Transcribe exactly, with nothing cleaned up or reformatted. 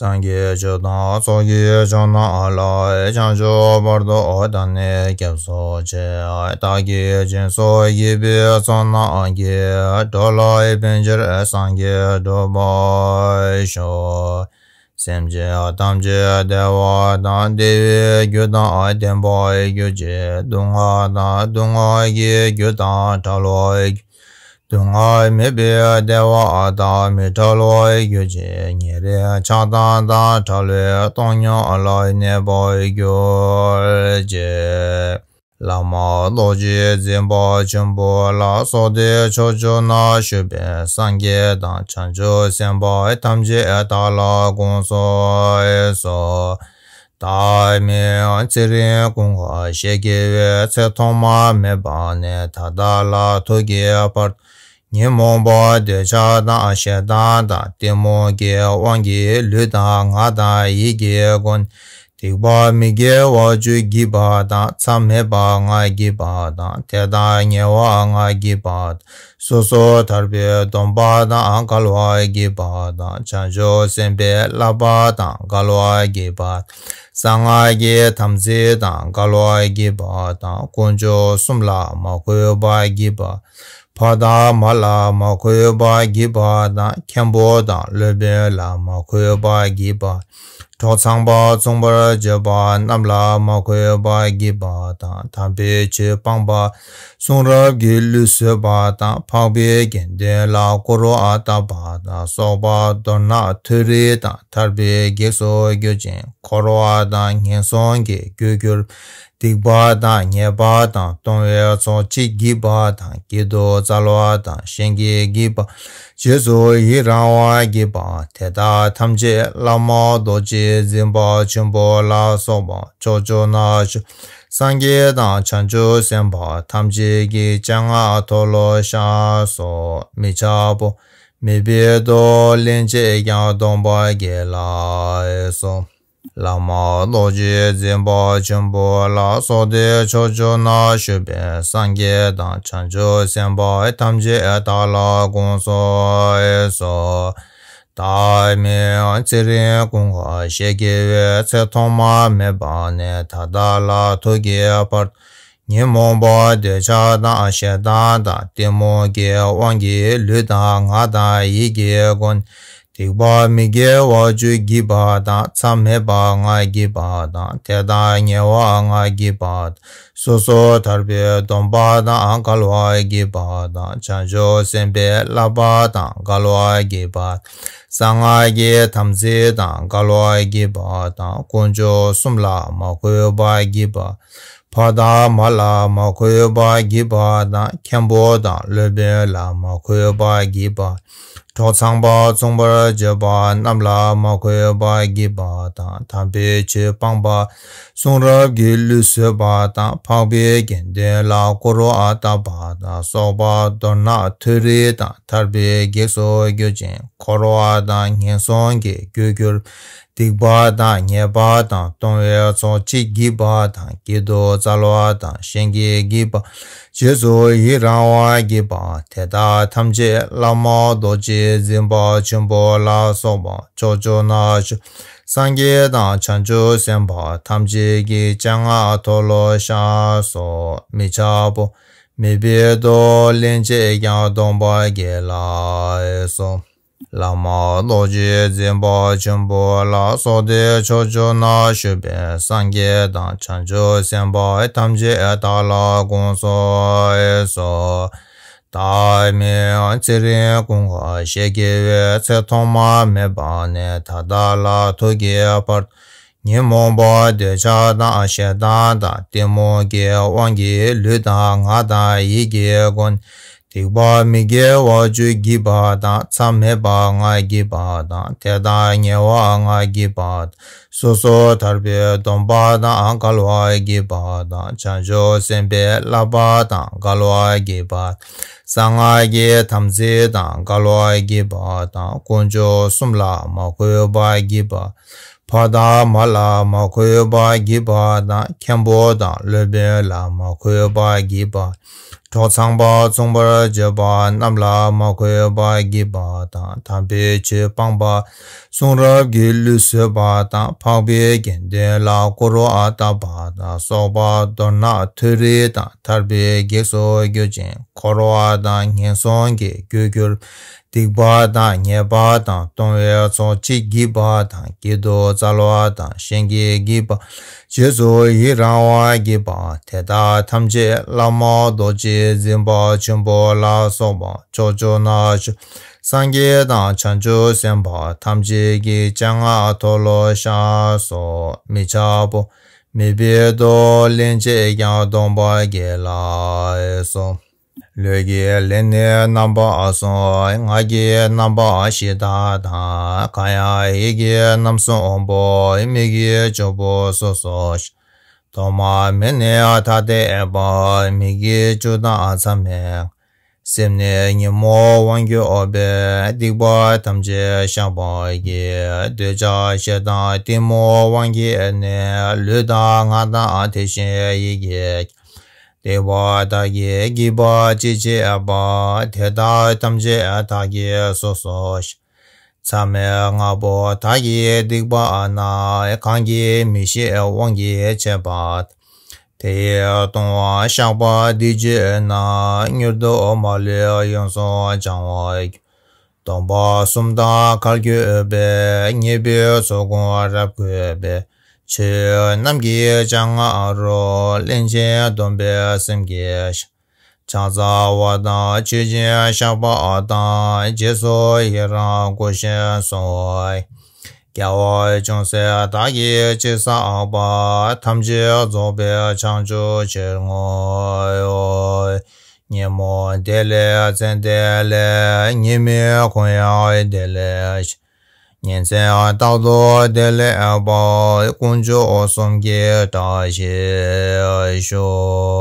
གཏན་གྱི་ཆོས་དང་ཚོགས་ཀྱི་མཆོག་རྣམས་ལ། བྱང་ཆུབ་བར་དུ་བདག་ནི་སྐྱབས་སུ་མཆི། བདག་གིས་སྦྱིན་སོགས་བགྱིས་པའི་ཚོགས་རྣམས་ཀྱིས། འགྲོ་ལ་ཕན་ཕྱིར་སངས་རྒྱས་འགྲུབ་པར་ཤོག། སེམས་ཅན་ཐམས་ཅད་བདེ་བ་དང་བདེ་བའི་རྒྱུ་དང་ལྡན་པར་གྱུར་ཅིག། སྡུག་བསྔལ་དང་སྡུག་བསྔལ་གྱི་རྒྱུ་དང་བྲལ་བར་གྱུར་ཅིག། སྡུག་བསྔལ་མེད་པའི་བདེ་བ་དང་མི་འབྲལ་བར་གྱུར་ཅིག། ཉེ་རིང་ཆགས་སྡང་དང་བྲལ་བའི་སྟོང་ཉིད་ལ་གནས་པར་གྱུར་ཅིག། བླ་མ་རྡོ་རྗེ་འཛིན་པ་ཆེན་པོ་ལ་སོགས་ཏེ་ཕྱོགས་བཅུ་ན་བཞུགས་པའི་སངས་རྒྱས་དང་བྱང་ཆུབ་སེམས་དཔའ་ཐམས་ཅད་བདག་ལ་དགོངས་སུ་གསོལ། བདག་མིང་ཚེ་རིང་ཀུན་དགའ་ཞེས་བགྱི་བའི་ཚེ་ཐོག་མ་མེད་པ་ནས་ད་ལྟ་ལ་ཐུག་གི་བར། ཉོན་མོངས་པ་འདོད་ཆགས་དང་ཞེ་སྡང་དང་གཏི་མུག་གི་དབང་གིས་ལུས་དང་ངག་དང་ཡིད་ཀྱི་སྒོ་ནས་སྡིག་པ་མི་དགེ་བ་བཅུ་བགྱིས་པ་དང་། མཚམས་མེད་པ་ལྔ་བགྱིས་པ་དང་། དེ་དག་ཉེ་བ་ལྔ་བགྱིས་པ་དང་། སོ་སོར་ཐར་པའི་སྡོམ་པ་དང་འགལ་བ་བགྱིས་པ་དང་། བྱང་ཆུབ་སེམས་དཔའི་བསླབ་པ་དང་འགལ་བ་བགྱིས་པ་དང་། གསང་སྔགས་ཀྱི་དམ་ཚིག་དང་འགལ་བ་བགྱིས་པ་དང་། དཀོན་མཆོག་གསུམ་ལ་མ་གུས་པ་བགྱིས་པ། ཕ་དང་མ་ལ་མ་གུས་པ་བགྱིས་པ་དང་། མཁན་པོ་དང་སློབ་དཔོན་ལ་མ་གུས་པ་བགྱིས་པ། གྲོགས་ཚངས་པ་མཚུངས་པར་བརྗོད་པ་རྣམས་ལ་མ་གུས་པ་བགྱིས་པ་དང་། དམ་པའི་ཆོས་སྤངས་པ། གསུང་རབ་ཀྱི་ལུགས་བཟོད་པ་དང་། འཕགས་པའི་དགེ་འདུན་ལ་སྐུར་བ་བཏབ་པ་དང་། སོགས་པ་མདོར་ན་མཐོ་རིས་དང་ཐར་པའི་གེགས་སུ་གྱུར་ཅིང་། འཁོར་བ་དང་ངན་སོང་གི་རྒྱུར་གྱུར། སྡིག་པ་དང་ཉེས་པ་དང་གཏོང་བའི་ཚོགས་གཅིག་བགྱིས་པ་དང་། བགྱིད་དུ་སྩལ་བ་དང་གཞན་གྱིས་བགྱིས་པ། རྗེས་སུ་ཡི་རང་བ་བགྱིས་པ། དེ་དག་ཐམས་ཅད་བླ་མ་རྡོ་རྗེ་འཛིན་པ་ཆེན་པོ་ལ་སོགས་པ་ཕྱོགས་བཅུ་ན་བཞུགས་སངས་རྒྱས་དང་བྱང་ཆུབ་སེམས་དཔའ་ཐམས་ཅད་ཀྱི་སྤྱན་སྔར་མཐོལ་ལོ་བཤགས་སོ། མི་འཆབ་བོ། མི་སྦེད་དོ། སླན་ཆད་ཀྱང་སྡོམ་པར་བགྱིད་ལགས་སོ། བླ་མ་རྡོ་རྗེ་འཛིན་པ་ཆེན་པོ་ལ་སོགས་ཏེ་ཕྱོགས་བཅུ་ན་བཞུགས་པའི་སངས་རྒྱས་དང་བྱང་ཆུབ་སེམས་དཔའ་ཐམས་ཅད་བདག་ལ་དགོངས་སུ་གསོལ། བདག་མིང་ཚེ་རིང་ཀུན་དགའ་ཞེས་བགྱི་བའི་ཚེ་ཐོག་མ་མེད་པ་ནས་ད་ལྟ་ལ་ཐུག་གི་བར། ཉོན་མོངས་པ་འདོད་ཆགས་དང་ཞེ་སྡང་དང་གཏི་མུག་གི་དབང་གིས་ལུས་དང་ངག་དང་ཡིད་ཀྱི་སྒོ་ནས་སྡིག་པ་མི་དགེ་བ་བཅུ་བགྱིས་པ་དང་། མཚམས་མེད་པ་ལྔ་བགྱིས་པ་དང་། དེ་དག་ཉེ་བ་ལྔ་བགྱིས་པ་དང་། སོ་སོར་ཐར་པའི་སྡོམ་པ་དང་འགལ་བ་བགྱིས་པ་དང་། བྱང་ཆུབ་སེམས་དཔའི་བསླབ་པ་དང་འགལ་བ་བགྱིས་པ། གསང་སྔགས་ཀྱི་དམ་ཚིག་དང་འགལ་བ་བགྱིས་པ་དང་། དཀོན་མཆོག་གསུམ་ལ་མ་གུས་པ་བགྱིས་པ། ཕ་དང་མ་ལ་མ་གུས་པ་བགྱིས་པ་དང་། མཁན་པོ་དང་སློབ་དཔོན་ལ་མ་གུས་པ་བགྱིས་པ། གྲོགས་ཚངས་པ་མཚུངས་པར་བརྗོད་པ་རྣམས་ལ་མ་གུས་པ་བགྱིས་པ་དང་། དམ་པའི་ཆོས་སྤངས་པ། གསུང་རབ་ཀྱི་ལུགས་བཟོད་པ་དང་། འཕགས་པའི་དགེ་འདུན་ལ་སྐུར་བ་བཏབ་པ་དང་། སོགས་པ་མདོར་ན་མཐོ་རིས་དང་ཐར་པའི་གེགས་སུ་གྱུར་ཅིང་། འཁོར་བ་དང་ངན་སོང་གི་རྒྱུར་གྱུར། སྡིག་པ་དང་ཉེས་པ་དང་གཏོང་བའི་ཚོགས་གཅིག་བགྱིས་པ་དང་། བགྱིད་དུ་སྩལ་བ་དང་གཞན་གྱིས་བགྱིས་པ། རྗེས་སུ་ཡི་རང་བ་བགྱིས་པ། དེ་དག་ཐམས་ཅད་བླ་མ་རྡོ་རྗེ་འཛིན་པ་ཆེན་པོ་ལ་སོགས་པ་ཕྱོགས་བཅུ་ན་བཞུགས་སངས་རྒྱས་དང་བྱང་ཆུབ་སེམས་དཔའ་ཐམས་ཅད་ཀྱི་སྤྱན་སྔར་མཐོལ་ལོ་བཤགས་སོ། མི་འཆབ་བོ། མི་སྦེད་དོ། སླན་ཆད་ཀྱང་སྡོམ་པར་བགྱིད་ལགས་སོ། བླ་མ་རྡོ་རྗེ་འཛིན་པ་ཆེན་པོ་ལ་སོགས་ཏེ་ཕྱོགས་བཅུ་ན་བཞུགས་པའི་སངས་རྒྱས་དང་བྱང་ཆུབ་སེམས་དཔའ་ཐམས་ཅད་བདག་ལ་དགོངས་སུ་གསོལ། བདག་མིང་ཚེ་རིང་ཀུན་དགའ་ཞེས་བགྱི་བའི་ཚེ་ཐོག་མ་མེད་པ་ནས་ད་ལྟ་ལ་ཐུག་གི་བར། ཉོན་མོངས་པ་འདོད་ཆགས་དང་ཞེ་སྡང་དང་གཏི་མུག་གི་དབང་གིས་ལུས་དང་ངག་དང་ཡིད་ཀྱི་སྒོ་ནས་སྡིག་པ་མི་དགེ་བ་བཅུ་བགྱིས་པ་དང་། མཚམས་མེད་པ་ལྔ་བགྱིས་པ་དང་། དེ་དག་ཉེ་བ་ལྔ་བགྱིས་པ་དང་། སོ་སོར་ཐར་པའི་སྡོམ་པ་དང་འགལ་བ་བགྱིས་པ་དང་། བྱང་ཆུབ་སེམས་དཔའི་བསླབ་པ་དང་འགལ་བ་བགྱིས་པ། གསང་སྔགས་ཀྱི་དམ་ཚིག་དང་འགལ་བ་བགྱིས་པ་དང་། དཀོན་མཆོག་གསུམ་ལ་མ་གུས་པ་བགྱིས་པ། ཕ་དང་མ་ལ་མ་གུས་པ་བགྱིས་པ་དང་། མཁན་པོ་དང་སློབ་དཔོན་ལ་མ་གུས་པ་བགྱིས་པ། གྲོགས་ཚངས་པ་མཚུངས་པར་བརྗོད་པ་རྣམས་ལ་མ་གུས་པ་བགྱིས་པ་དང་། དམ་པའི་ཆོས་སྤངས་པ། གསུང་རབ་ཀྱི་ལུགས་བཟོད་པ་དང་། འཕགས་པའི་དགེ་འདུན་ལ་སྐུར་བ་བཏབ་པ་དང་། སོགས་པ་མདོར་ན་མཐོ་རིས་དང་ཐར་པའི་གེགས་སུ་གྱུར་ཅིང་། འཁོར་བ་དང་ངན་སོང་གི་རྒྱུར་གྱུར། སྡིག་པ་དང་ཉེས་པ་དང་ལྟུང་བའི་ཚོགས་ཅི་བགྱིས་པ་དང་། བགྱིད་དུ་སྩལ་བ་དང་གཞན་གྱིས་བགྱིས་པ། རྗེས་སུ་ཡི་རང་བ་བགྱིས་པ། དེ་དག་ཐམས་ཅད་བླ་མ་རྡོ་རྗེ་འཛིན་པ་ཆེན་པོ་ལ་སོགས་པ་ཕྱོགས་བཅུ་ན་བཞུགས་སངས་རྒྱས་དང་བྱང་ཆུབ་སེམས་དཔའ་ཐམས་ཅད་ཀྱི་སྤྱན་སྔར་མཐོལ་ལོ་བཤགས་སོ། མི་འཆབ་བོ། མི་སྦེད་དོ། སླན་ཆད་ཀྱང་སྡོམ་པར་བགྱིད་ལགས་སོ། ལུས་ཀྱི་ལས་ནི་རྣམ་པ་གསུམ། ངག་གི་རྣམ་པ་བཞི་དག་དང་། གང་ཡང་ཡིད་ཀྱི་རྣམ་གསུམ་པོ། མིག་གི་བཅུ་པོ་སོ་སོ། གདོང་མ་མེ་ནི་ཐ་དད་པ། མིག་གི་བཅུ་དང་མཚམས་མེད། སེམས་ནི་ཉོན་མོངས་དབང་གྱུར་པས། སྡིག་པ་ཐམས་ཅད་བཤགས་པར་བགྱི། འདོད་ཆགས་ཞེ་སྡང་གཏི་མུག་དབང་གིས་ནི། ལུས་དང་ངག་དང་དེ་བཞིན་ཡིད་ཀྱིས། སྡིག་པ་བདག་གིས་བགྱིས་པ་ཅི་མཆིས་པ། དེ་དག་ཐམས་ཅད་བདག་གིས་སོ་སོར་བཤགས། མཚམས་མེད་ལྔ་པོ་བདག་གིས་སྡིག་པ་ན། གང་གིས་མི་ཤེས་དབང་གིས་བྱས་པ། དེ་ཡི་ལྟུང་བ་བཤགས་པ་འདི་བརྗོད་ན། མྱུར་དུ་མ་ལུས་ཡོངས་སུ་བྱང་བར་འགྱུར། སྡོམ་པ་གསུམ་དང་ཁ་གྱེས་པས། ཉེས་པའི་ཚོགས་ཀུན་རབ་གོས་པས། ཆོས་རྣམས་ཀྱི་སྤྱན་སྔ་རུ། སླན་ཆད་སྡོམ་པའི་སེམས་ཀྱིས་བཤགས། ཕྱག་འཚལ་བ་དང་མཆོད་ཅིང་བཤགས་པ་དང་། རྗེས་སུ་ཡི་རང་བསྐུལ་ཞིང་གསོལ་བ། རྒྱལ་བ་ཅུང་ཟད་བདག་གིས་ཅི་བསགས་པ། ཐམས་ཅད་རྫོགས་པའི་བྱང་ཆུབ་ཕྱིར་བསྔོའོ། ཉོན་མོངས་བདེ་ལེགས་ཚེ་བདེ་ལེགས། ཉེས་དམིགས་ཀུན་ཡང་བདེ་ལེགས་ཞི། ཉིན་མཚན་རྟག་ཏུ་བདེ་ལེགས་པ། དཀོན་མཆོག་གསུམ་གྱི་བཀྲ་ཤིས་ཤོག།